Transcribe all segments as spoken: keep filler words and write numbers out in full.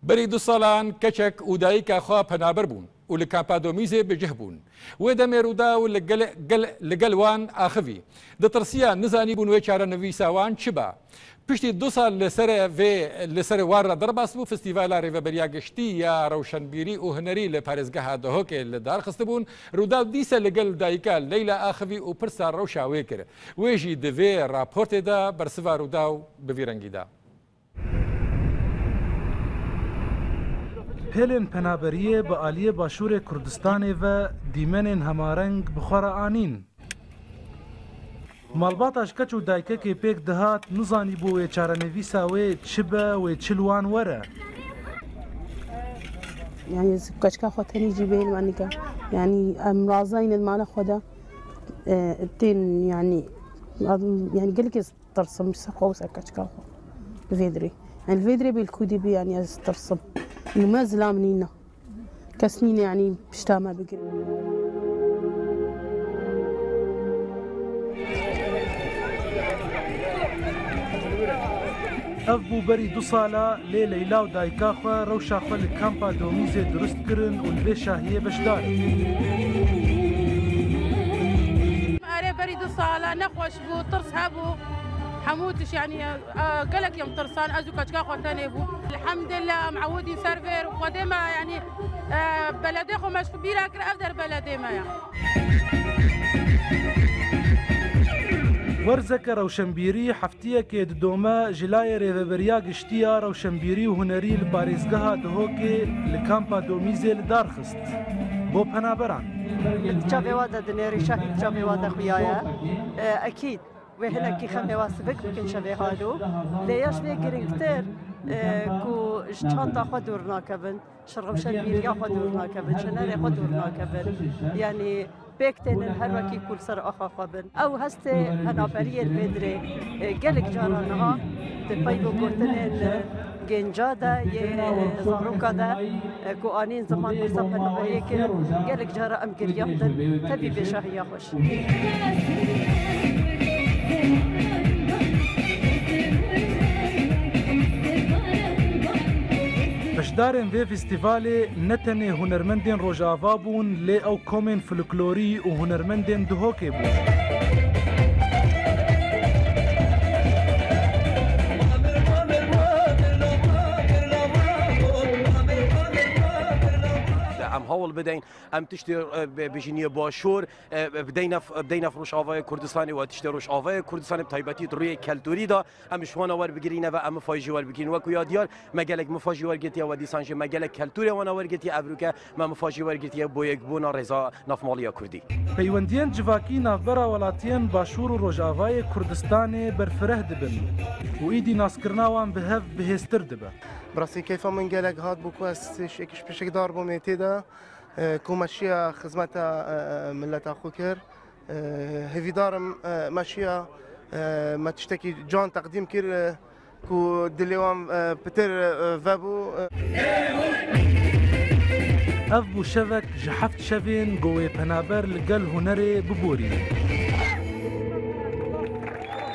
Berî du salan keçek û dayika xwe penaber bûn û li kampa Domîzê bi cih bûn. Wê demê Rûdaw li gel, gel, li gel wan axivî. Ditirsiyan, nizanîbûn wê çarenivîsa wan çi ba. Piştî du sal li ser vê, li ser wan re derbas bû, Festîvala Rêveberiya Giştî ya Rewşenbîrî û Hunerî li parêzgeha Duhokê li dar xistibûn. Rûdaw dîse li gel dayika Leyla axivî û pirsa rewşa wê kir. Wê jî di vê raportê de bersiva Rûdaw bi vî rengî da. Pêlên penaberiyê bi aliyê Başûrê Kurdistanê ve dîmenên hemareng bi xwe re anîn. Malbata ji keç û dayikekê pêk dihat, nizanîbû wê çarenivîsa wê çi be, wê çi li wan were. Yani, ez keçika xwe tenê jî bêhn me nika. Yani, em razayî ne di mala xwe de, e, tên, yani, yani, gelekî tirsim ji ser xwe û ser keçika xwe. Li vê dirê. Yani li vê dirê bê li kurdî bî, yani ez tirsim. Li me zilam nîne. Kes nîne yani pişta me bigire. Ev bû berî du sala, lê Leyla û dayika xwe rewşa xwe li kampa Domîzê dirust kirin û li vê şahiyê beşdar in. Erê, berî du sala nexweş bû, tirs hebû. Hemû tiş, yanî, e, gelek em tirsan, ez û keçika xwe tenê bû. Elhamdulillah, em ewidîn ser vê û Xwedê me, yanî, e, beledê xwe me ji xwe bîra kir, ev der beledê me ye. Werzeke rewşenbîrî heftiyekê didome ji layê Rêveberiya Giştî ya Rewşenbîrî û Hunerî li parêzgeha Duhokê li kampa Domîzê li dar xist. Bo penaberan. Di çavê wa de dinêrî, şahî di çavê wa de xuya ye. E, ekîd. Wê hinekî xemê wa sivik bikin şevê halo. Lê ya ji vê girîngtir, e, ku ji çanta xwe dûr nakevin, ji rewşenbîriya xwe dûr nakevin, ji hunerê xwe dûr nakevin. Yanî pêk tênin her wekî ku li ser axa xwe bin. Ew hestê penaberiyê li vê dirê, e, gelek cara niha di peyv û gotinên, e, gênca de, yê, e, zaroka de, e, ku anîn ziman pirsa penaberiyê kirin, gelek cara em giriyandin, tevî vê şahiya xweş. Beşdarên vê festîvalê ne tenê hunermendên Rojava bûn, lê ew komên folklorî û hunermendên Duhokê bûn. Em hewl bideyn, em tiştê, e, bi-, bijîniyê başûr, e, bideyne f-, bideyne f Rojavayê Kurdistanê û tiştê Rojavayê Kurdistanê bi taybetî di rûyê keltûrî de em ji wana werbigirîne ve em mifa jî werbigirîn. Wekû ya diyar, me gelek mifa jî wergirtiye we dîsan jî me gelek keltûrê wana wergirtiye. Evroke me mifa jî wergirtiye bo yekbûna rêza navmaliya Kurdî. Peywendiyên civakî navbera welatiyên Başûr û Rojavayê Kurdistanê berfireh dibin û îdî naskirina wan bi hev bihêztir dibe. Bi rastî keyfa min gelek hat bû ku ez êkî ji pêşekdar bûm ê tê de, e, ku meşiya xizmeta, e, e, mileta xwe kir. E, hêvîdar im, e, meşiya, e, me tiştekî can teqdîm kir, e, ku dilê wan, e, pitir, e, vebû, e. Ev bû şevek ji heft şevên ku wê penaber li gel hunerê biborînin.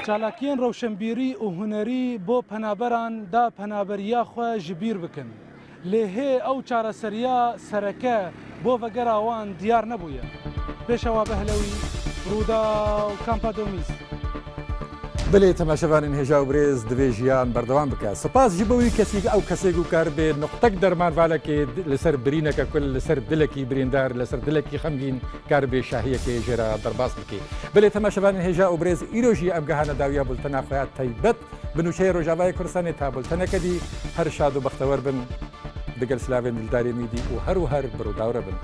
Çalakiyên rewşenbîrî û hunerî bo penaberan da penaberiya xwe ji bîr bikin. Lê hê ew çareseriya sereke bo vegera wan diyar nebûye. Pêşewa Behlewî, Rûdaw, Kampa Domîz. Belê, temaşevanên hêja û birêz, divê jiyan berdewam bike. Spas ji bo wî kesî, ew kesê ku karibe nuqtek derman valekê li ser birîneke kul, li ser dilekî birîndar, li ser dilekî xemgîn karibe şahiyekê jê re derbas bike. Belê, temaşevanên hêja û birêz, îro jî em gehane dawiya bultena xwe ya taybet. Bi nûçeyê Rojavayê Kurdistanê ta bulteneke dî, her şad û bextewer bin. Digel silavên dildarê me dî û her û her bi Rûdaw re bin.